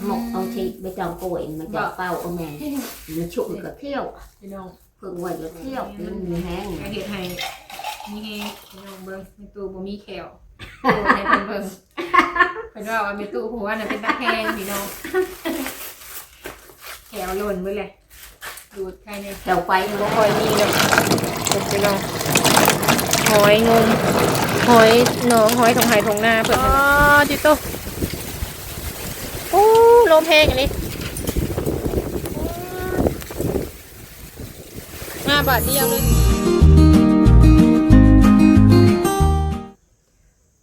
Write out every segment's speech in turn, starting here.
ໝົກເອົາທີ່ໃບຕອງກ້ວຍມາຈາກເປົ້າ ເອົາແມ່ ມັນຊຸກກໍຂຽວ ພີ່ນ້ອງ ເພິ່ງໄວ້ກໍຂຽວ ມັນມີແຮງ ກໍເຮັດໃຫ້ມີແຮງ ພີ່ນ້ອງເບິ່ງ ແມ່ຕູ້ບໍ່ມີແຂ້ວ ໂຊໃຫ້ເພິ່ນເບິ່ງ ເພິ່ນເວົ້າວ່າແມ່ຕູ້ຫົວນະເປັນຕາແພງ ພີ່ນ້ອງ ແຂ້ວຫຼົ່ນເບິດແຫຼະ ດູດໄຂ່ແດ່ ແຖວໄຟບໍ່ຄ່ອຍມີດອກ ເພິ່ນໄປລອງ ຫອຍງມ ຫອຍໜອງ ຫອຍທົ່ງໄຮ່ທົ່ງນາເພິ່ນ ອໍ ຕິໂຕ ໂອ້ ລົມແຮງອີ່ຫຼີ ມາບາດດຽວເລີຍ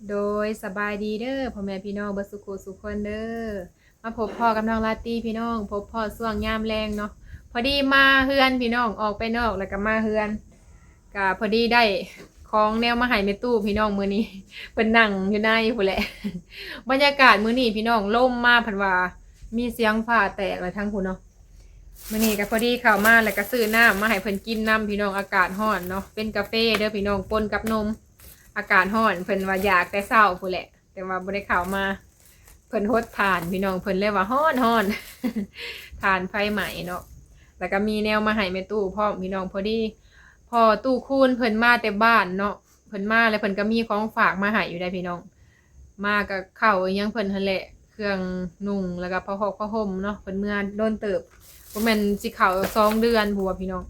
ໂດຍ ສະບາຍດີເດີພໍ່ແມ່ພີ່ນ້ອງເບິດສູ່ຄູ່ສູ່ຄົນເດີ ມາພົບພໍ້ກັບນ້ອງລາຕີພີ່ນ້ອງ ພົບພໍ້ຊ່ວງຍາມແລງເນາະ ພໍດີມາເຮືອນພີ່ນ້ອງ ອອກໄປນອກແລ້ວກໍມາເຮືອນ ກະພໍດີໄດ້ຂອງແນວມາໃຫ້ແມ່ຕູ້ພີ່ນ້ອງມື້ນີ້ ເພິ່ນນັ່ງຢູ່ໃນພຸ້ນແຫຼະ ບັນຍາກາດມື້ນີ້ພີ່ນ້ອງ ລົມມາເພິ່ນວ່າມີສຽງຟ້າແຕກແລ້ວທາງພຸ້ນເນາະ ມື້ນີ້ກໍພໍດີເຂົ້າມາແລ້ວກໍຊື້ນ້ຳມາໃຫ້ເພິ່ນກິນນຳພີ່ນ້ອງ ອາກາດຮ້ອນເນາະ ເປັນກາເຟເດີພີ່ນ້ອງ ປົນກັບນົມ ອາກາດຮ້ອນ ເພິ່ນວ່າຢາກແຕ່ເຊົ້າພຸ້ນແຫຼະ ແຕ່ວ່າບໍ່ໄດ້ເຂົ້າມາ ເພິ່ນຫົດຖ່ານພີ່ນ້ອງ ເພິ່ນເລີຍວ່າຮ້ອນໆ ຖ່ານໄຟໄໝ້ເນາະ ແລ້ວກໍມີແນວມາໃຫ້ແມ່ຕູ້ພ້ອມພີ່ນ້ອງ ພໍດີພໍ່ຕູ້ຄູນເພິ່ນມາແຕ່ບ້ານເນາະ ເພິ່ນມາແລ້ວເພິ່ນກໍມີຂອງຝາກມາໃຫ້ຢູ່ໃດ໋ພີ່ນ້ອງ ມາກໍເຂົ້າອີ່ຫຍັງເພິ່ນຫັ້ນແຫຼະ ເຄື່ອງນຸ່ງ ແລ້ວກໍຜ້າຫົກຜ້າຫົ່ມເນາະ ເພິ່ນເມືອດົນເຕີບ ບໍ່ແມ່ນຊິເຂົ້າສອງເດືອນພຸ້ນວ່າພີ່ນ້ອງ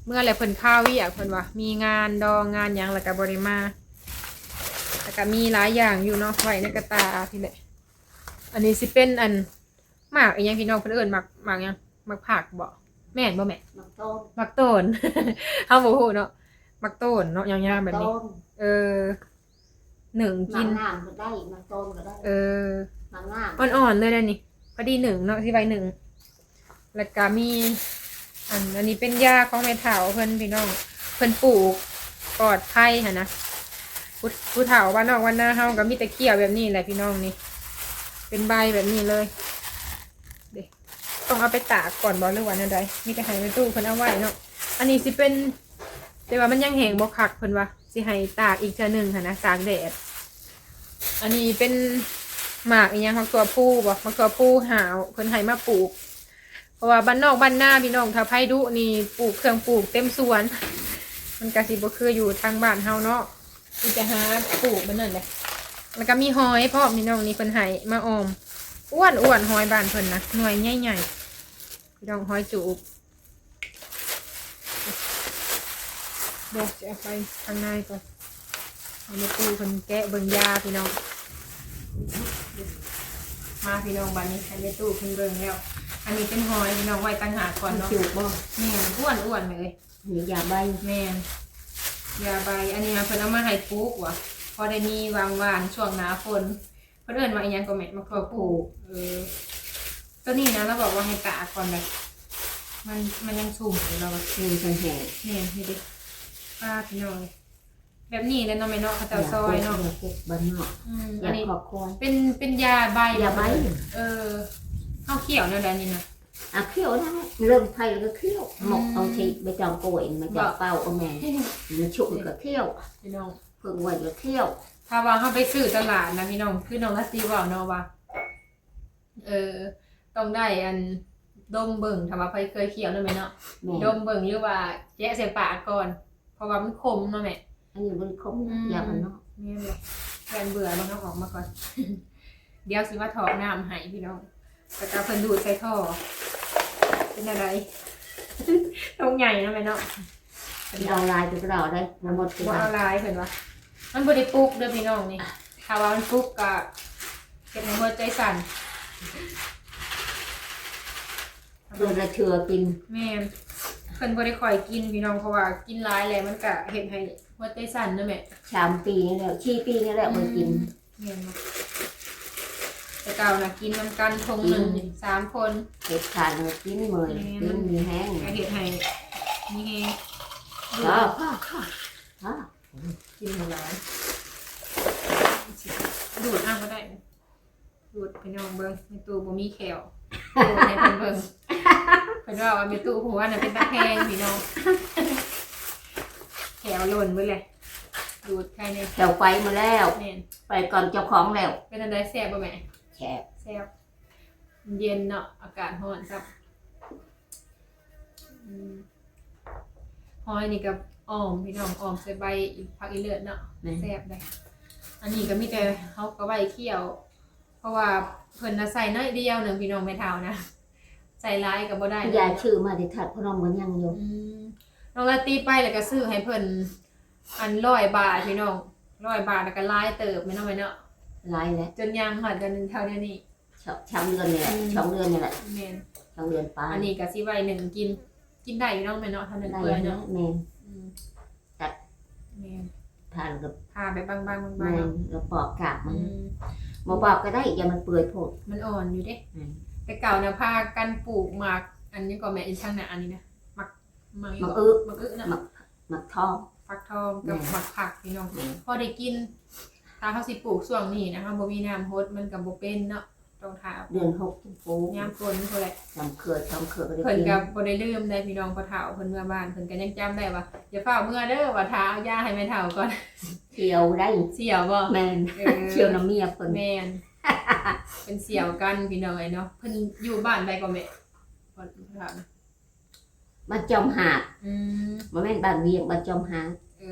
ເມືອແລ້ວເພິ່ນຄາວຽກ ເພິ່ນວ່າມີງານດອງງານຫຍັງ ແລ້ວກໍບໍ່ໄດ້ມາ ແລ້ວກໍມີຫຼາຍຢ່າງຢູ່ເນາະ ໄວ້ໃນກະຕ່າພີ້ແຫຼະ ອັນນີ້ຊິເປັນອັນ ໝາກອີ່ຫຍັງພີ່ນ້ອງ ເພິ່ນເອີ້ນໝາກ ໝາກຫຍັງ ໝາກຜັກບໍ ແມ່ນບໍ່ແມ່? ໝາກໂຕນ ໝາກໂຕນ ເຮົາບໍ່ຮູ້ເນາະ ໝາກໂຕນເນາະ ຍາວໆແບບນີ້ ໝາກໂຕນ ເອີ ໜຶ້ງກິນ ໝາກງາມກໍໄດ້ ໝາກໂຕນກໍໄດ້ ເອີ ໝາກງາມ ອ່ອນໆເລີຍເດ້ນີ້ ພໍດີໜຶ້ງເນາະ ຊິໄວ້ໜຶ້ງ ແລ້ວກະມີ ອັນ ອັນນີ້ເປັນຢາຂອງແມ່ເຖົ້າເພິ່ນພີ່ນ້ອງ ເພິ່ນປູກປອດໄພຫັ້ນນະ ຜູ້ ຜູ້ເຖົ້າບ້ານນອກບ້ານນາເຮົາກໍມີແຕ່ຄ້ຽວແບບນີ້ແຫຼະພີ່ນ້ອງນີ້ ເປັນໃບແບບນີ້ເລີຍ ເດ້ ຕ້ອງເອົາໄປຕາກກ່ອນບໍ ຫຼືວ່າແນວໃດ? ມີແຕ່ໃຫ້ແມ່ຕູ້ເພິ່ນເອົາໄວ້ເນາະ ອັນນີ້ຊິເປັນ ແຕ່ວ່າມັນຍັງແຫ້ງບໍ່ຄັກ ເພິ່ນວ່າຊິໃຫ້ຕາກອີກເທື່ອໜຶ່ງຫັ້ນນະ ຕາກແດດ ອັນນີ້ເປັນໝາກອີ່ຫຍັງ ໝາກຖົ່ວພູບໍ ໝາກຖົ່ວພູຫາວ ເພິ່ນໃຫ້ມາປູກ ເພາະວ່າບ້ານນອກບ້ານນາພີ່ນ້ອງ ຖ້າໃຜດຸນີ້ປູກເຄື່ອງປູກເຕັມສວນ ມັນກະຊິບໍ່ຄືຢູ່ທາງບ້ານເຮົາເນາະ ມີແຕ່ຫາປູກມັນນັ້ນແຫຼະ ແລ້ວກະມີຫອຍພ້ອມພີ່ນ້ອງ ນີ້ເພິ່ນໃຫ້ມາອອມ ອ້ວນໆ ຫອຍບ້ານເພິ່ນນະ ໜ່ວຍໃຫຍ່ໆ ພີ່ນ້ອງ ຫອຍຈູບ ດຽວຊິເອົາໄປທາງໃນກ່ອນ ໃຫ້ແມ່ຕູ້ເພິ່ນແກະເບິ່ງຢາພີ່ນ້ອງ ມາພີ່ນ້ອງ ບາດນີ້ໃຫ້ແມ່ຕູ້ເພິ່ນເບິ່ງແລ້ວ ອັນນີ້ເປັນຫອຍພີ່ນ້ອງ ໄວ້ຕ່າງຫາກກ່ອນເນາະ ມັນຈູບບໍ່? ແມ່ນ ອ້ວນໆ ເລີຍ ນີ້ຢາໃບ ແມ່ນ ຢາໃບ ອັນນີ້ຫາເພິ່ນເອົາມາໃຫ້ປູກວ່າ ພໍໄດ້ມີຫວ່າງຫວ່ານຊ່ວງໜ້າຝົນ ເພິ່ນເອີ້ນວ່າອີ່ຫຍັງກໍແມ່ນ ໝາກຖົ່ວພູ ເອີ ໂຕນີ້ນະ ລາວບອກວ່າໃຫ້ຕາກກ່ອນແຫຼະ ມັນ ມັນຍັງຊຸ່ມຢູ່ ລາວວ່າ ອືມ ເພິ່ນແຫ້ງ ແມ່ນ ເຮັດເດ້ ປ້າ ພີ່ນ້ອງ ແບບນີ້ແຫຼະເນາະແມ່ເນາະ ເຂົາເຈົ້າຊອຍເນາະ ຢາກົກ ຢາກົກບ້ານນອກ ອືມ ຢາ ອັນນີ້ ຂອບຄວນ ເປັນ ເປັນຢາໃບ ຢາໃບ ເອີ ເຮົາຄ້ຽວແນວໃດນີ້ນະ? ອ່າ ຄ້ຽວນັ້ນແຫຼະ ເລີ່ມໄຂ້ແລ້ວກໍຄ້ຽວ ອືມ ໝົກເອົາທີ່ໃບຕອງກ້ວຍມາຈາກເປົ້າ ເອົາແມ່ ມັນຊຸກກໍຄ້ຽວ ພີ່ນ້ອງ ເພິ່ງໄວ້ກໍຄ້ຽວ ຖ້າວ່າເຮົາໄປຊື້ຕະຫຼາດນະພີ່ນ້ອງ ຄືນ້ອງລາຕີເວົ້າເນາະວ່າ ເອີ ຕ້ອງໄດ້ອັນ ດົມເບິ່ງ ຖ້າວ່າໃຜເຄີຍຄ້ຽວນຳແມ່ເນາະ ແມ່ນ ດົມເບິ່ງ ຫຼືວ່າແຈະໃສ່ປາກກ່ອນ ເພາະວ່າມັນຂົມເນາະແມ່ ອັນນີ້ມັນຂົມ ອືມ ຢ່າງນັ້ນເນາະ ແມ່ນແຫຼະ ຢ້ານເບື່ອ ເບິ່ງເອົາອອກມາກ່ອນ ດຽວຊິມາຖອກນ້ຳໃຫ້ພີ່ນ້ອງ ແລ້ວກໍເພິ່ນດູດໃສ່ທໍ່ ເປັນແນວໃດ? ໂຕໃຫຍ່ເນາະແມ່ເນາະ ເອົາຫຼາຍກໍບໍ່ໄດ້ ບໍ່ໝົດຄື ບໍ່ ເອົາຫຼາຍເພິ່ນວ່າ ມັນບໍ່ໄດ້ປຸກເດີພີ່ນ້ອງນີ້ ຖ້າວ່າມັນປຸກກໍເຮັດໃຫ້ຫົວໃຈສັ່ນ ເພິ່ນລະເຊື່ອກິນ ແມ່ນ ເພິ່ນບໍ່ໄດ້ຄ່ອຍກິນພີ່ນ້ອງ ເພາະວ່າກິນຫຼາຍແລ້ວມັນກໍເຮັດໃຫ້ຫົວໃຈສັ່ນເນາະແມ່ ສາມປີນີ້ແລ້ວ ສີ່ປີນີ້ແລ້ວບໍ່ໄດ້ກິນ ອືມ ແມ່ນບໍ່? ແຕ່ເກົ່ານະກິນນຳກັນຖົງໜຶ່ງ ກິນ ສາມຄົນ ເຮັດທານໃຫ້ກິນ ເມື່ອຍ ແມ່ນ ກິນມີແຮງ ກໍເຮັດໃຫ້ມີແຮງ ພໍ ພໍ ພໍ ພໍ ກິນໃຫ້ຫຼາຍ ດູດເອົາກໍໄດ້ ດູດ ພີ່ນ້ອງເບິ່ງ ແມ່ຕູ້ບໍ່ມີແຂ້ວ ດູດໃຫ້ເພິ່ນເບິ່ງ ເພິ່ນວ່າແມ່ຕູ້ຫົວນະເປັນຕາແພງ ພີ່ນ້ອງ ແຂ້ວຫຼົ່ນເບິດແຫຼະ ດູດໄຂ່ແດ່ ແຂ້ວໄປໝົດແລ້ວ ແມ່ນ ໄປກ່ອນເຈົ້າຂອງແລ້ວ ເປັນຈັ່ງໃດ ແຊບບໍ່ແມ່? ແຊບ ແຊບ ເຢັນເນາະ ອາກາດຮ້ອນຊ້ຳ. ອືມ ຫອຍນີ້ກໍອ່ອມ ພີ່ນ້ອງ ອ່ອມໃສ່ໃບອີ ຜັກອີເລີດເນາະ ແມ່ນ ແຊບເດ້. ອັນນີ້ກໍມີແຕ່ເຮົາກໍໄວ້ຄ້ຽວ ເພາະວ່າເພິ່ນນະໃສ່ໜ້ອຍດຽວໜຶ່ງ ພີ່ນ້ອງ ແມ່ເຖົ້ານະ ໃສ່ຫຼາຍກໍບໍ່ໄດ້. ຢາຍຊື້ມາແຕ່ທາດພະນົມກໍຍັງຢູ່. ອືມ ນ້ອງລາຕີໄປແລ້ວກໍຊື້ໃຫ້ເພິ່ນ ອັນ ຮ້ອຍບາດ ພີ່ນ້ອງ ຮ້ອຍບາດ ແລ້ວກໍຫຼາຍເຕີບແມ່ນເນາະ ແມ່ເນາະ. ຫຼາຍແຫຼະ ຈົນຍ່າງຮອດ ຈົນເທົ່າດຽວນີ້ ສອງ ສາມເດືອນນີ້ແຫຼະ. ອືມ ສອງເດືອນນີ້ແຫຼະ. ແມ່ນ ສອງເດືອນປາຍ. ອັນນີ້ກໍຊິໄວ້ໜຶ້ງກິນ ກິນໄດ້ຢູ່ເນາະແມ່ເນາະ ຖ້າໜຶ້ງເປື່ອຍເນາະ. ແມ່ນ ອືມ ຕັດ ແມ່ນ ຜ່ານກັບ ຜ່າແບບບາງໆ ບາງໆ ແມ່ນ ເນາະ ແລ້ວປອກກາກມັນ. ອືມ ບໍ່ປອກກໍໄດ້ ຢ່າມັນເປື່ອຍໂພດ ມັນອ່ອນຢູ່ເດ້. ອືມ ແຕ່ເກົ່ານະພາກັນປູກໝາກ ອັນຫຍັງກໍແມ່ນ ອີກທາງໜ້າອັນນີ້ນະ ໝາກ ໝາກ ໝາກອຶ ໝາກອຶເນາະ ໝາກ ໝາກທອງ ຟັກທອງກັບ ແມ່ນ ໝາກຜັກ ພີ່ນ້ອງ. ແມ່ນ ພໍໄດ້ກິນ. ຖ້າເຮົາຊິປູກຊ່ວງນີ້ນະ ເຮົາບໍ່ມີນ້ຳຫົດ ມັນກໍບໍ່ເປັນເນາະ ຕ້ອງຖ້າເດືອນຫົກຈຶ່ງປູກ ຍາມຝົນພຸ້ນແຫຼະ. ສາມເຄືອ ສອງເຄືອກໍໄດ້ກິນ. ເພິ່ນກໍບໍ່ໄດ້ລືມໄດ໋ ພີ່ນ້ອງ ພໍ່ເຖົ້າເພິ່ນເມືອບ້ານ ເພິ່ນກໍຍັງຈຳໄດ້ວ່າ ຢ່າຟ້າວເມືອເດີ ວ່າຖ້າເອົາຢາໃຫ້ແມ່ເຖົ້າກ່ອນ. ສຽວໄດ໋ ສຽວບໍ່? ແມ່ນ ເອີ ສຽວນຳເມຍເພິ່ນ. ແມ່ນ ເປັນສຽວກັນ ພີ່ນ້ອງເອີຍເນາະ. ເພິ່ນຢູ່ບ້ານໃດກໍແມ່ ພໍ່ເຖົ້ານະ? ບ້ານຈອມຫາດ. ອືມ ບໍ່ແມ່ນບ້ານວຽງ ບ້ານຈອມຫາດ. ເອີ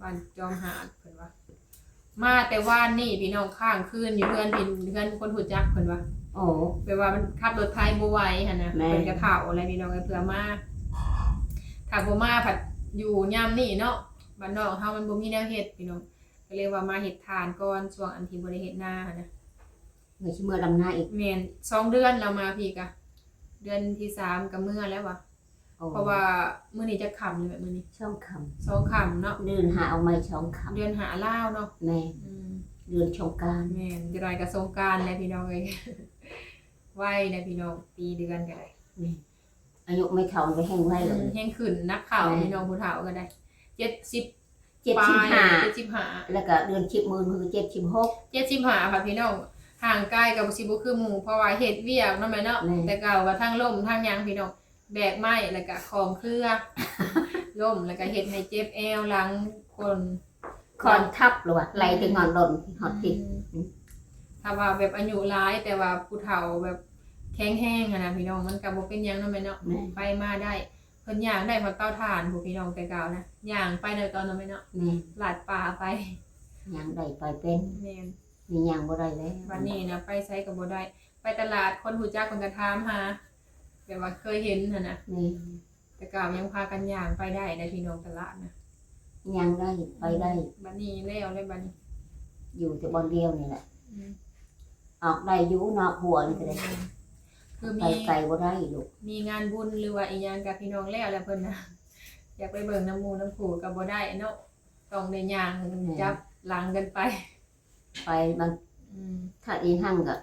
ບ້ານຈອມຫາດເພິ່ນວ່າ. ມາແຕ່ວານນີ້ ພີ່ນ້ອງ ຄ້າງຄືນຢູ່ເຮືອນ ເປັນເຮືອນຄົນຮູ້ຈັກເພິ່ນວ່າ. ໂອ້ ແບບວ່າມັນຂັບລົດໄຖບໍ່ໄຫວຫັ້ນນະ. ແມ່ນ ເພິ່ນກໍເຖົ້າແລ້ວ ພີ່ນ້ອງເອີຍ ເພື່ອມາ ຖ້າບໍ່ມາພັດຢູ່ຍາມນີ້ເນາະ ບ້ານນອກເຮົາມັນບໍ່ມີແນວເຮັດ ພີ່ນ້ອງ ກໍເລີຍວ່າມາເຮັດທານກ່ອນ ຊ່ວງອັນທີ່ບໍ່ໄດ້ເຮັດນາຫັ້ນນະ. ເມື່ອຊິເມືອດຳນາອີກ. ແມ່ນ ສອງເດືອນແລ້ວ ມາພີ້ກະ ເດືອນທີສາມກະເມືອແລ້ວວ່າ. ໂອ້ ເພາະວ່າມື້ນີ້ຈັກຄ່ຳແລ້ວແມ່ ມື້ນີ້? ສອງຄ່ຳ ສອງຄ່ຳເນາະ. ເດືອນຫ້າອອກໃໝ່ ສອງຄ່ຳ ເດືອນຫ້າລາວເນາະ. ແມ່ນ ອືມ ເດືອນສົງການ. ແມ່ນ ຈັກໜ້ອຍກະສົງການແລ້ວ ພີ່ນ້ອງເອີຍ. ໄວນະ ພີ່ນ້ອງ ປີເດືອນກໍໄດ້. ແມ່ນ ອາຍຸແມ່ເຖົ້າກໍແຮ່ງໄວແລ້ວ. ອືມ ແຮ່ງຂຶ້ນ ນັບເຂົ້າ. ແມ່ນ ພີ່ນ້ອງ ຜູ້ເຖົ້າກໍໄດ້ ເຈັດສິບ ເຈັດສິບຫ້າ ປາຍ ເຈັດສິບຫ້າ ແລ້ວກໍເດືອນສິບມື້ຄືເຈັດສິບຫົກ ເຈັດສິບຫ້າ ພັດ ພີ່ນ້ອງ ຮ່າງກາຍກໍຊິບໍ່ຄືໝູ່ ເພາະວ່າເຮັດວຽກເນາະແມ່ເນາະ. ແມ່ນ ແຕ່ເກົ່າກໍທັງລົ້ມທັງຫຍັງ ພີ່ນ້ອງ ແບກໄມ້ ແລ້ວກໍຂອງເຄືອ ລົ້ມ ແລ້ວກໍເຮັດໃຫ້ເຈັບແອວຫຼັງ ຄົນ ຄອນທັບ ຫຼືວ່າໄລ່ແຕ່ງອນລົ້ນຮອດພີ້. ອືມ ອືມ ຖ້າວ່າແບບອາຍຸຫຼາຍ ແຕ່ວ່າຜູ້ເຖົ້າແບບແຂງແຮງຫັ້ນນະ ພີ່ນ້ອງ ມັນກໍບໍ່ເປັນຫຍັງເນາະແມ່ເນາະ. ແມ່ນ ໄປມາໄດ້. ເພິ່ນຍ່າງໄດ້ຮອດເຕົາຖ່ານພຸ້ນ ພີ່ນ້ອງ ແຕ່ເກົ່ານະ ຍ່າງໄປເລີຍຕອນນັ້ນແມ່ເນາະ. ແມ່ນ ລາດປ່າໄປ ຍ່າງໄດ້ໄປເປັນ. ແມ່ນ ນີ້ຍ່າງບໍ່ໄດ້ແລ້ວ ບັດນີ້ນະ ໄປໃສກໍບໍ່ໄດ້ ໄປຕະຫຼາດ ຄົນຮູ້ຈັກເພິ່ນກໍຖາມຫາ ແບບວ່າເຄີຍເຫັນຫັ້ນນະ. ແມ່ນ ແຕ່ເກົ່າຍັງພາກັນຍ່າງໄປໄດ້ໃດ໋ ພີ່ນ້ອງ ຕະຫຼາດນະ ຍ່າງໄດ້ ໄປໄດ້. ອືມ ບັດນີ້ແລ້ວແລ້ວ ບັດນີ້ຢູ່ແຕ່ບ່ອນດຽວນີ້ແຫຼະ. ອືມ ອອກໄດ້ຢູ່ເນາະ ຫົວນີ້ກໍໄດ້. ອືມ ຄືມີ ໄປໄກບໍ່ໄດ້ລູກ ມີງານບຸນ ຫຼືວ່າອີ່ຫຍັງກັບພີ່ນ້ອງແລ້ວ ແລ້ວເພິ່ນນະ ຢາກໄປເບິ່ງນຳໝູ່ນຳຄູ່ກໍບໍ່ໄດ້ເນາະ ຕ້ອງໄດ້ຍ່າງ ແມ່ນ ຈັບຫຼັງກັນໄປ ໄປບາງ. ອືມ ຖ້າອີຫັ້ງກໍ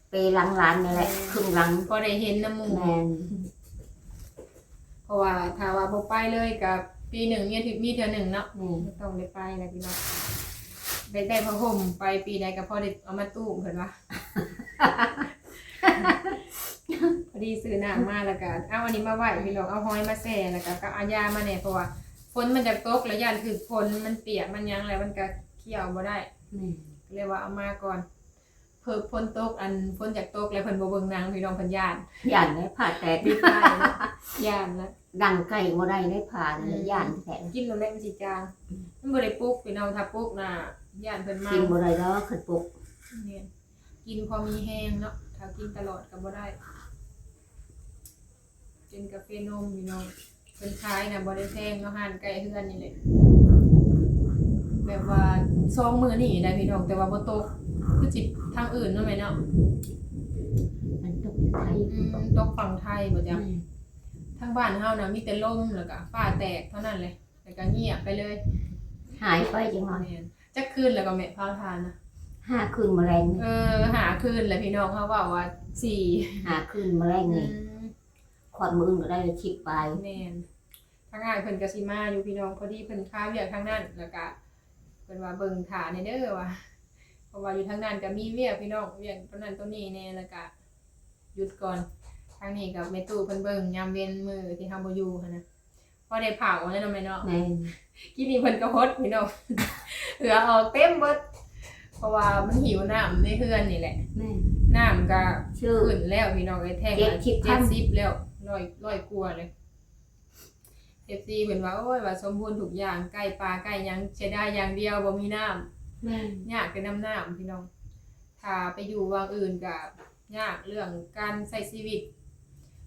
ເປຫຼັງຫຼານນີ້ແຫຼະ. ແມ່ນ ຄຶ່ງຫຼັງ ພໍໄດ້ເຫັນນຳໝູ່. ແມ່ນ ເພາະວ່າຖ້າວ່າບໍ່ໄປເລີຍກໍປີໜຶ່ງມີ ມີເທື່ອໜຶ່ງເນາະ. ແມ່ນ ຕ້ອງໄດ້ໄປແຫຼະ ພີ່ນ້ອງ ໄດ້ ໄດ້ຜ້າຫົ່ມໄປ ປີໃດກໍພໍໄດ້ເອົາມາຕູມ ເພິ່ນວ່າ. ພໍດີຊື້ນ້ຳມາ ແລ້ວກໍເອົາອັນນີ້ມາໄວ້ ພີ່ນ້ອງ ເອົາຫອຍມາແຊ່ ແລ້ວກໍ ກໍເອົາຢາມາແດ່ ເພາະວ່າຝົນມັນຈະຕົກ ແລ້ວຢ້ານຖືກຝົນ ມັນປຽກມັນຫຍັງ ແລ້ວມັນກໍຄ້ຽວບໍ່ໄດ້. ແມ່ນ ກໍເລີຍວ່າເອົາມາກ່ອນ ເພິ່ນ ຝົນຕົກ ອັນ ຝົນຢາກຕົກ ແລ້ວເພິ່ນບໍ່ເບິ່ງໜັງ ພີ່ນ້ອງ ເພິ່ນຢ້ານ ຢ້ານແຫຼະ ຜ້າແຕກ ດີໄປເນາະ ຢ້ານລະ ດັງໄກບໍ່ໄດ້ເດ້ ຜ້ານີ້ ອືມ ຢ້ານແທ້ ກິນໂລດແຫຼະ ມັນຊິຈາງ. ອືມ ມັນບໍ່ໄດ້ປຸກ ພີ່ນ້ອງ ຖ້າປຸກນະ ຢ້ານເພິ່ນເມົາ ກິນບໍ່ໄດ້ດອກ ຄັນປຸກ. ແມ່ນ ກິນພໍມີແຮງເນາະ ຖ້າກິນຕະຫຼອດກໍບໍ່ໄດ້. ເປັນກາເຟນົມ ພີ່ນ້ອງ ເພິ່ນຂາຍນະ ບໍ່ໄດ້ແພງເນາະ ຮ້ານໃກ້ເຮືອນນີ້ແຫຼະ. ແບບວ່າສອງມື້ນີ້ໄດ໋ ພີ່ນ້ອງ ແຕ່ວ່າບໍ່ຕົກ ຄືຊິທາງອື່ນເນາະແມ່ເນາະ. ມັນຕົກຢູ່ໄທ ອືມ ຕົກຝັ່ງໄທບໍ່ຈັກ. ອືມ ທາງບ້ານເຮົານະ ມີແຕ່ລົມ ແລ້ວກະຟ້າແຕກເທົ່ານັ້ນແຫຼະ ແລ້ວກະງຽບໄປເລີຍ ຫາຍໄປຈັ່ງໜ້ອຍ. ແມ່ນ ຈັກຄືນແລ້ວກໍແມ່ເຜົາຖ່ານນະ? ຫ້າຄືນມື້ແລງນີ້. ເອີ ຫ້າຄືນແລ້ວ ພີ່ນ້ອງ ເຮົາເວົ້າວ່າສີ່ ຫ້າຄືນມື້ແລງນີ້. ອືມ ຄອດມື້ອື່ນກໍໄດ້ສິບປາຍ. ແມ່ນ ທາງອ້າຍເພິ່ນກໍຊິມາຢູ່ ພີ່ນ້ອງ ພໍດີເພິ່ນຄາວຽກທາງນັ້ນ ແລ້ວກະເພິ່ນວ່າເບິ່ງຖ້າແດ່ເດີວ່າ ເພາະວ່າຢູ່ທາງນັ້ນກໍມີວຽກ ພີ່ນ້ອງ ວຽກຕົວນັ້ນຕົວນີ້ແດ່ ແລ້ວກະຢຸດກ່ອນ. ທາງນີ້ກໍແມ່ຕູ້ເພິ່ນເບິ່ງຍາມເວັນມື້ທີ່ເຮົາບໍ່ຢູ່ຫັ້ນນະ. ພໍໄດ້ເຜົາແລ້ວເນາະແມ່ເນາະ. ແມ່ນ ກີ້ນີ້ເພິ່ນກໍຫົດ ພີ່ນ້ອງ ເຫື່ອອອກເຕັມເບິດ ເພາະວ່າມັນຫິວນ້ຳໃນເຮືອນນີ້ແຫຼະ. ແມ່ນ ນ້ຳກະຂຶ້ນແລ້ວພີ່ນ້ອງເອີຍ ແທ່ງລະເຈັດສິບແລ້ວ ຮ້ອຍ ຮ້ອຍກວ່າເລີຍ. ເອັຟຊີເພິ່ນວ່າ ໂອ້ຍ ວ່າສົມບູນທຸກຢ່າງ ໄກ່ປ່າໄກ່ຫຍັງ ເສຍດາຍຢ່າງດຽວບໍ່ມີນ້ຳ. ແມ່ນ ຍາກແຕ່ນຳນ້ຳພີ່ນ້ອງ. ຖ້າໄປຢູ່ວັງອື່ນກະຍາກເລື່ອງການໃຊ້ຊີວິດ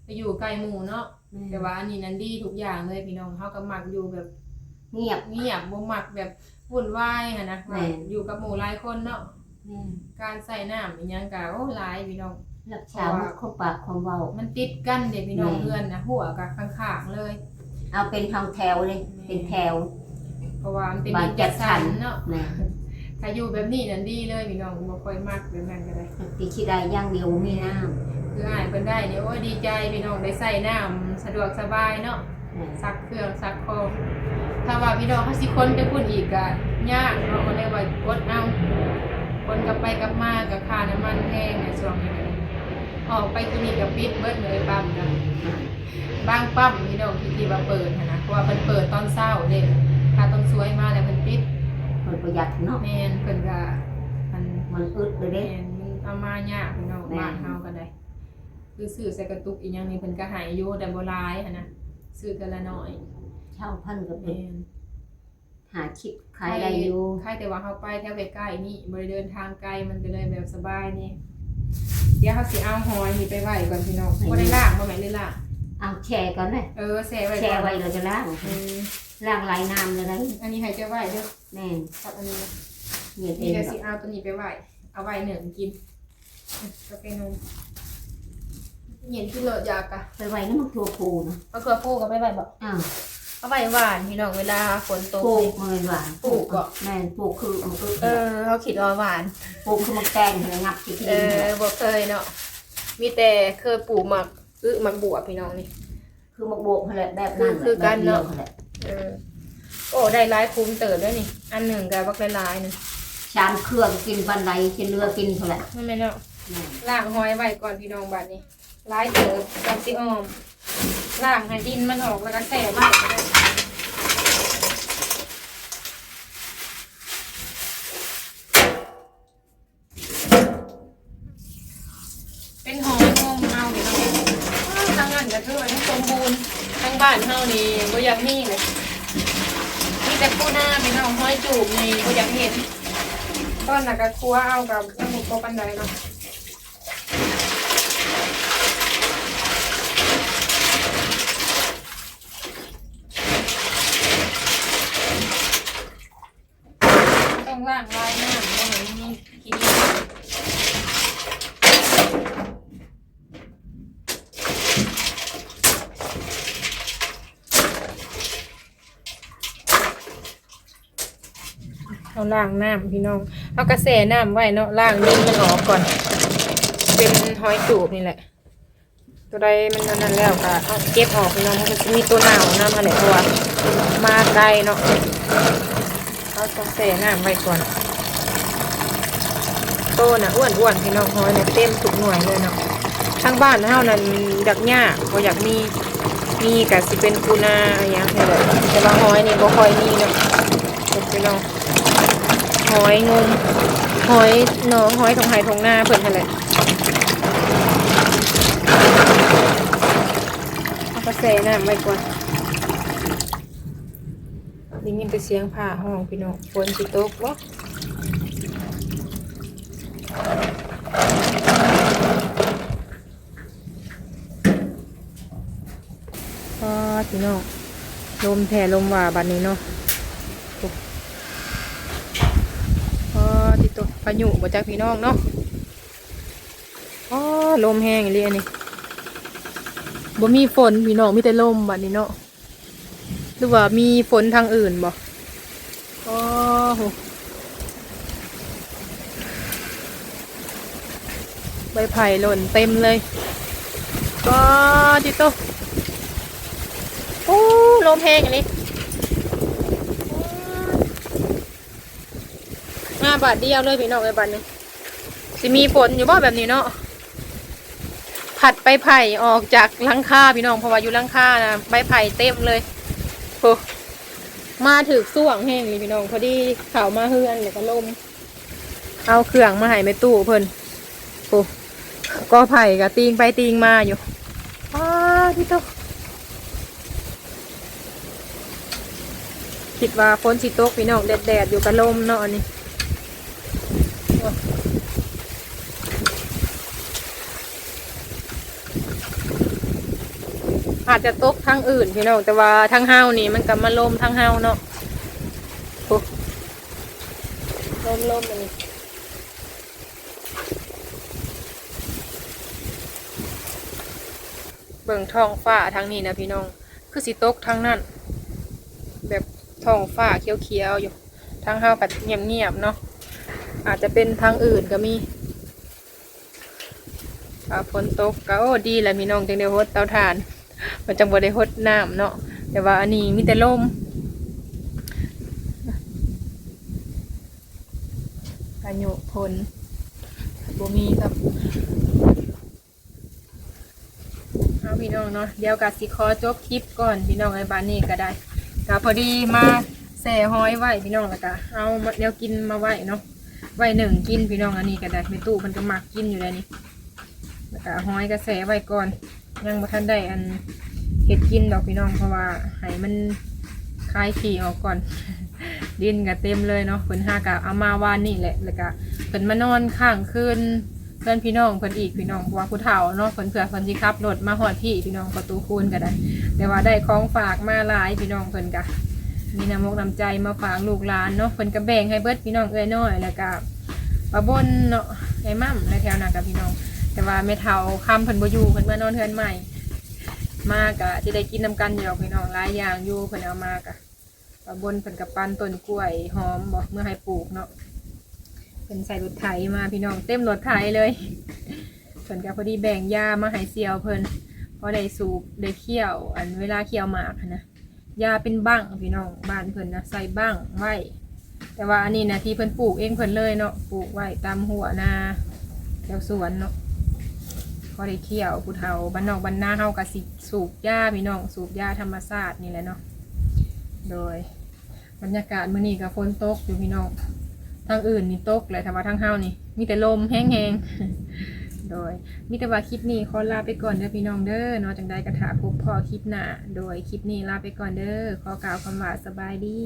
ໄປຢູ່ໃກ້ໝູ່ເນາະ. ແມ່ນ ແຕ່ວ່າອັນນີ້ນັ້ນດີທຸກຢ່າງເລີຍພີ່ນ້ອງ. ເຮົາກໍມັກຢູ່ແບບງຽບ ງຽບ ບໍ່ມັກແບບວຸ່ນວາຍຫັ້ນນະ. ແມ່ນ ວ່າຢູ່ກັບໝູ່ຫຼາຍຄົນເນາະ. ແມ່ນ ການໃຊ້ນ້ຳອີ່ຫຍັງກະ ໂອ້ ຫຼາຍພີ່ນ້ອງ. ຮັກສາໝົດຄວາມປາກຄວາມເວົ້າ ມັນຕິດກັນເດ້ພີ່ນ້ອງ. ແມ່ນ ເຮືອນນະ ຮົ້ວກະຂ້າງໆເລີຍ ເອົາເປັນຫ້ອງແຖວເລີຍ. ແມ່ນ ເປັນແຖວ ເພາະວ່າມັນເປັນດິນຈັດສັນເນາະ. ແມ່ນ ຖ້າຢູ່ແບບນີ້ນັ້ນດີເລີຍພີ່ນ້ອງ ບໍ່ຄ່ອຍມັກແບບນັ້ນກໍໄດ້. ຕິເສຍດາຍຢ່າງດຽວບໍ່ມີນ້ຳ. ຄືອ້າຍເພິ່ນໄດ້ນີ້ ໂອ້ຍ ດີໃຈພີ່ນ້ອງ ໄດ້ໃຊ້ນ້ຳສະດວກສະບາຍເນາະ. ແມ່ນ ຊັກເຄື່ອງຊັກຂອງ. ຖ້າວ່າພີ່ນ້ອງເຮົາຊິຂົນໄປພຸ້ນອີກກະຍາກເນາະ ກໍເລີຍວ່າອົດເອົາ. ຂົນກັບໄປກັບມາກໍຄ່ານ້ຳມັນແພງໃນຊ່ວງນີ້ກໍໄດ້. ອອກໄປກິນນີ້ກໍປິດເບິດເລີຍ ປ້ຳກໍ ບາງປ້ຳພີ່ນ້ອງທີ່ ທີ່ວ່າເປີດຫັ້ນນະ ເພາະວ່າເພິ່ນເປີດຕອນເຊົ້າເດ້. ຖ້າຕອນສວຍມາແລ້ວເພິ່ນປິດ. ເພິ່ນປະຢັດເນາະ. ແມ່ນ ເພິ່ນກໍ ມັນ ມັນອຶດເລີຍເດ້. ແມ່ນ ມັນເອົາມາຍາກພີ່ນ້ອງ. ແມ່ນ ບ້ານເຮົາກໍໄດ້ ຄືຊື້ໃສ່ກະຕຸກອີ່ຫຍັງນີ້ເພິ່ນກໍໃຫ້ຢູ່ ແຕ່ບໍ່ຫຼາຍຫັ້ນນະ ຊື້ເທື່ອລະໜ້ອຍ. ຊາວພັນກໍເປັນ ແມ່ນ ຫາຄິດຂາຍໄດ້ຢູ່. ໃຄແຕ່ວ່າເຮົາໄປແຖວໃກ້ໆນີ້ ບໍ່ໄດ້ເດີນທາງໄກ ມັນກໍເລີຍແບບສະບາຍແດ່. ດຽວເຮົາຊິເອົາຫອຍນີ້ໄປໄວ້ກ່ອນພີ່ນ້ອງ. ບໍ່ໄດ້ລ້າງບໍ່ແມ່ນ ຫຼືລ້າງ? ເອົາແຊ່ກ່ອນເດ້. ເອີ ແຊ່ໄວ້ ແຊ່ໄວ້ແລ້ວຈະລ້າງ. ອືມ ລ້າງຫຼາຍນ້ຳແລ້ວໄດ໋. ອັນນີ້ໃຫ້ເຈົ້າໄວ້ເດີ. ແມ່ນ ກັບອັນນີ້ນະ ນີ້ ນີ້ກໍຊິເອົາຕົວນີ້ໄປໄວ້ ເອົາໄວ້ໜຶ້ງກິນ ກາເຟນົມ ເຢັນກິນໂລດຢາກະ ໄປໄວ້ນຳໝາກຖົ່ວພູນະ. ໝາກຖົ່ວພູກໍໄປໄວ້ບໍ? ອ້າວ ເອົາໄວ້ຫວ່ານພີ່ນ້ອງ ເວລາຝົນຕົກ ປູກ ນີ້ ມັນຫວ່ານ ປູກບໍ? ແມ່ນ ປູກຄືໝາກອຶ. ເອີ ເຮົາຄິດວ່າຫວ່ານ ປູກຄືໝາກແຕງຫັ້ນ ຫຍັບຊິກິນ. ເອີ ບໍ່ເຄີຍເນາະ ມີແຕ່ເຄີຍປູກໝາກອຶ ໝາກບວບພີ່ນ້ອງນີ້. ຄືໝາກບວບຫັ້ນແຫຼະ ແບບນັ້ນແຫຼະ ຄືກັນເນາະ ແບບດຽວຫັ້ນແຫຼະ. ເອີ ໂອ້ ໄດ້ຫຼາຍຄຸ້ມເຕີບເດ້ນີ້ ອັນໜຶ່ງກໍບັກຫຼາຍໆໜຶ່ງ ສາມເຄືອກໍກິນປານໃດ ຊິເຫຼືອກິນເທົ່າໃດ. ແມ່ນເນາະ. ແມ່ນ ລ້າງຫອຍໄວ້ກ່ອນພີ່ນ້ອງ ບາດນີ້ຫຼາຍເຕີບ ກ່ອນຊິອອມ ລ້າງໃຫ້ດິນມັນອອກ ແລ້ວກໍແຊ່ໄວ້ກໍໄດ້. ເປັນຫອຍງົມເຮົານີ້ເນາະ. ທາງນັ້ນກໍຖືວ່າຍັງສົມບູນ ທາງບ້ານເຮົານີ້ບໍ່ຢາກມີເລີຍ ມີແຕ່ປູນາພີ່ນ້ອງ. ຫອຍຈູບນີ້ບໍ່ຢາກເຫັນ ຕອນນັ້ນກໍຄົວເອົາກໍຍັງບໍ່ປານໃດເນາະ. ຕ້ອງລ້າງລາຍນ້ຳບໍ່ໃຫ້ມີຂີ້ດິນ. ເຮົາລ້າງນ້ຳພີ່ນ້ອງ ເຮົາກໍແຊ່ນ້ຳໄວ້ເນາະ ລ້າງດິນມັນອອກກ່ອນ ເປັນຫອຍຈູບນີ້ແຫຼະ. ຕົວໃດມັນອັນນັ້ນແລ້ວກໍເອົາເກັບອອກພີ່ນ້ອງ ມັນກໍຊິມີຕົວເນົ່ານຳຫັ້ນແຫຼະ ເພາະວ່າມາໄກເນາະ. ເຮົາຕ້ອງແຊ່ນ້ຳໄວ້ກ່ອນ. ໂຕນະອ້ວນໆ ພີ່ນ້ອງ ຫອຍນະເຕັມທຸກໜ່ວຍເລີຍເນາະ. ທາງບ້ານເຮົານັ້ນຢາກຍາກ ບໍ່ຢາກມີ ມີກໍຊິເປັນປູນາອີ່ຫຍັງນີ້ແຫຼະ ແຕ່ວ່າຫອຍນີ້ບໍ່ຄ່ອຍມີເນາະ ພີ່ນ້ອງ. ຫອຍງົມ ຫອຍໜອງ ຫອຍທົ່ງໄຮ່ທົ່ງນາເພິ່ນຫັ້ນແຫຼະ. ເຮົາກໍແຊ່ນ້ຳໄວ້ກ່ອນ. ໄດ້ຍິນແຕ່ສຽງຟ້າຮ້ອງພີ່ນ້ອງ ຝົນຊິຕົກບໍ່? ປ້າ ພີ່ນ້ອງ ລົມແທ້ລົມວ່າບັດນີ້ເນາະ. ໂອ້ ປ້າ ຕິໂຕ ພາຍຸບໍ່ຈັກພີ່ນ້ອງເນາະ. ອໍ ລົມແຮງອີ່ຫຼີອັນນີ້ ບໍ່ມີຝົນພີ່ນ້ອງ ມີແຕ່ລົມບັດນີ້ເນາະ. ຫຼືວ່າມີຝົນທາງອື່ນບໍ່? ອໍ ໂຫ ໃບໄຜ່ຫຼົ່ນເຕັມເລີຍ. ອໍ ຕິໂຕ ໂອ້ ລົມແຮງອີ່ຫຼີ. ມາບາດດຽວເລີຍພີ່ນ້ອງເອີຍ ບາດນີ້ຊິມີຝົນຢູ່ບໍ່ແບບນີ້ເນາະ? ພັດໃບໄຜ່ອອກຈາກຫຼັງຄາພີ່ນ້ອງ ເພາະວ່າຢູ່ຫຼັງຄານະໃບໄຜ່ເຕັມເລີຍ. ໂອ້ ມາຖືກຊ່ວງແຮງນີ້ພີ່ນ້ອງ ພໍດີເຂົ້າມາເຮືອນແລ້ວກໍລົມ ເອົາເຄື່ອງມາໃຫ້ແມ່ຕູ້ເພິ່ນ. ໂອ້ ກອໄຜ່ກໍຕີງໄປຕີງມາຢູ່. ປາດຕິໂຕ ຄິດວ່າຝົນຊິຕົກພີ່ນ້ອງ, ແດດໆຢູ່ ກໍລົມເນາະອັນນີ້. ອາດຈະຕົກທາງອື່ນພີ່ນ້ອງ, ແຕ່ວ່າທາງເຮົານີ້ມັນກໍມາລົມທາງເຮົາເນາະ. ໂອ້ ລົມໆອັນນີ້. ເບິ່ງທ້ອງຟ້າທາງນີ້ນະພີ່ນ້ອງ, ຄືຊິຕົກທາງນັ້ນ, ແບບທ້ອງຟ້າຂຽວໆຢູ່, ທາງເຮົາກໍງຽບໆເນາະ, ອາດຈະເປັນທາງອື່ນກໍມີ. ຖ້າຝົນຕົກກໍ ໂອ້ ດີແຫຼະພີ່ນ້ອງ, ຈຶ່ງໄດ້ຫົດເຕົາຖ່ານ, ມັນຈັ່ງບໍ່ໄດ້ຫົດນ້ຳເນາະ. ແຕ່ວ່າອັນນີ້ມີແຕ່ລົມ, ພາຍຸຝົນບໍ່ມີຄັບ. ເອົາພີ່ນ້ອງເນາະ, ດຽວກໍຊິຂໍຈົບຄລິບກ່ອນພີ່ນ້ອງເອີຍ. ບາດນີ້ກໍໄດ້ ກໍພໍດີມາແຊ່ຫອຍໄວ້ພີ່ນ້ອງ, ແລ້ວກໍເອົາແນວກິນມາໄວ້ເນາະ, ໄວ້ໜຶ້ງກິນພີ່ນ້ອງ. ອັນນີ້ກໍໄດ້ ແມ່ຕູ້ເພິ່ນກໍມັກກິນຢູ່ແລ້ວນີ້, ແລ້ວກໍຫອຍກໍແຊ່ໄວ້ກ່ອນ. ຍັງບໍ່ທັນໄດ້ອັນເຮັດກິນດອກພີ່ນ້ອງ, ເພາະວ່າໃຫ້ມັນຄາຍຂີ້ອອກກ່ອນ. ດິນກໍເຕັມເລີຍເນາະ, ເພິ່ນຫາກໍເອົາມາວານນີ້ແຫຼະ, ແລ້ວກໍເພິ່ນມານອນຄ້າງຄືນເຮືອນພີ່ນ້ອງເພິ່ນອີກພີ່ນ້ອງ, ເພາະວ່າຜູ້ເຖົ້າເນາະ, ເພິ່ນ ເພື່ອເພິ່ນຊິຂັບລົດມາຮອດພີ້ພີ່ນ້ອງ, ພໍ່ຕູ້ຄູນກໍໄດ້. ແຕ່ວ່າໄດ້ຂອງຝາກມາຫຼາຍພີ່ນ້ອງ, ເພິ່ນກໍມີນ້ຳອົກນ້ຳໃຈມາຝາກລູກຫຼານເນາະ, ເພິ່ນກໍແບ່ງໃຫ້ເບິດພີ່ນ້ອງ, ເອື້ອຍນ້ອຍ ແລ້ວກໍ ປ້າບົນເນາະ, ໄອ້ໝ່ຳ ແລະ ແຖວນັ້ນກໍພີ່ນ້ອງ. ແຕ່ວ່າແມ່ເຖົ້າຄຳເພິ່ນບໍ່ຢູ່, ເພິ່ນມານອນເຮືອນໃໝ່, ມາກໍຊິໄດ້ກິນນຳກັນຢູ່ດອກພີ່ນ້ອງ. ຫຼາຍຢ່າງຢູ່ເພິ່ນເອົາມາ, ກໍປ້າບົນເພິ່ນກໍປັ່ນຕົ້ນກ້ວຍຫອມບໍ ເມືອໃຫ້ປູກເນາະ. ເພິ່ນໃສ່ລົດໄຖມາພີ່ນ້ອງ, ເຕັມລົດໄຖເລີຍ. ເພິ່ນກໍພໍດີແບ່ງຢາມາໃຫ້ສ່ຽວເພິ່ນ ພໍໄດ້ສູບໄດ້ຄ້ຽວ, ອັນເວລາຄ້ຽວໝາກຫັ້ນນະ. ຢາເປັນບັ້ງພີ່ນ້ອງ, ບ້ານເພິ່ນນະໃສ່ບັ້ງໄວ້. ແຕ່ວ່າອັນນີ້ນະ ທີ່ເພິ່ນປູກເອງເພິ່ນເລີຍເນາະ, ປູກໄວ້ຕາມຮົ້ວນາແຖວສວນເນາະ, ພໍໄດ້ຄ້ຽວ. ຜູ້ເຖົ້າບ້ານນອກບ້ານນາເຮົາກໍຊິສູບຢາພີ່ນ້ອງ, ສູບຢາທຳມະຊາດນີ້ແຫຼະເນາະ. ໂດຍ ບັນຍາກາດມື້ນີ້ກໍຝົນຕົກຢູ່ພີ່ນ້ອງ, ທາງອື່ນນີ້ຕົກແຫຼະ, ແຕ່ວ່າທາງເຮົານີ້ມີແຕ່ລົມແຮງໆ. ໂດຍ ມີແຕ່ວ່າຄລິບນີ້ຂໍລາໄປກ່ອນເດີພີ່ນ້ອງເດີເນາະ, ຈັ່ງໃດກໍຖ້າພົບພໍ້ຄລິບໜ້າ. ໂດຍ ຄລິບນີ້ລາໄປກ່ອນເດີ, ຂໍກ່າວຄຳວ່າສະບາຍດີ.